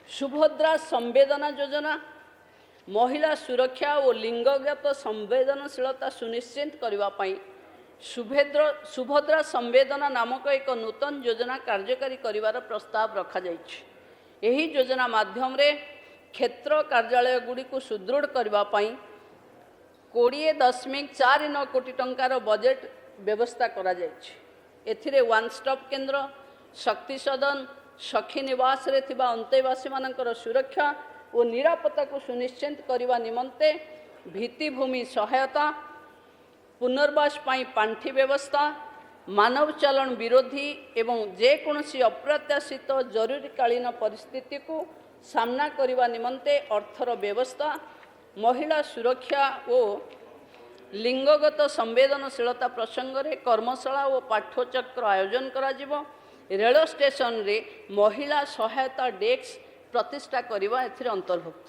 ସୁଭଦ୍ରା ସମ୍ବେଦନା ଯୋଜନା। ମହିଳା ସୁରକ୍ଷା ଓ ଲିଙ୍ଗଗତ ସମ୍ବେଦନଶୀଳତା ସୁନିଶ୍ଚିତ କରିବା ପାଇଁ ସୁଭଦ୍ରା ସମ୍ବେଦନା ନାମକ ଏକ ନୂତନ ଯୋଜନା କାର୍ଯ୍ୟକାରୀ କରିବାର ପ୍ରସ୍ତାବ ରଖାଯାଇଛି। ଏହି ଯୋଜନା ମାଧ୍ୟମରେ କ୍ଷେତ୍ର କାର୍ଯ୍ୟାଳୟଗୁଡ଼ିକୁ ସୁଦୃଢ଼ କରିବା ପାଇଁ 20.49 କୋଟି ଟଙ୍କାର ବଜେଟ୍ ବ୍ୟବସ୍ଥା କରାଯାଇଛି। ଏଥିରେ ୱାନ୍ ଷ୍ଟପ୍ କେନ୍ଦ୍ର, ଶକ୍ତି ସଦନ, ସଖୀ ନିବାସରେ ଥିବା ଅନ୍ତେବାସୀମାନଙ୍କର ସୁରକ୍ଷା ଓ ନିରାପତ୍ତାକୁ ସୁନିଶ୍ଚିତ କରିବା ନିମନ୍ତେ ଭିତ୍ତିଭୂମି ସହାୟତା, ପୁନର୍ବାସ ପାଇଁ ପାଣ୍ଠି ବ୍ୟବସ୍ଥା, ମାନବ ଚାଲାଣ ବିରୋଧୀ ଏବଂ ଯେକୌଣସି ଅପ୍ରତ୍ୟାଶିତ ଜରୁରୀକାଳୀନ ପରିସ୍ଥିତିକୁ ସାମ୍ନା କରିବା ନିମନ୍ତେ ଅର୍ଥର ବ୍ୟବସ୍ଥା, ମହିଳା ସୁରକ୍ଷା ଓ ଲିଙ୍ଗଗତ ସମ୍ବେଦନଶୀଳତା ପ୍ରସଙ୍ଗରେ କର୍ମଶାଳା ଓ ପାଠ୍ୟଚକ୍ର ଆୟୋଜନ କରାଯିବ। ରେଳ ଷ୍ଟେସନରେ ମହିଳା ସହାୟତା ଡେସ୍କ ପ୍ରତିଷ୍ଠା କରିବା ଏଥିରେ ଅନ୍ତର୍ଭୁକ୍ତ।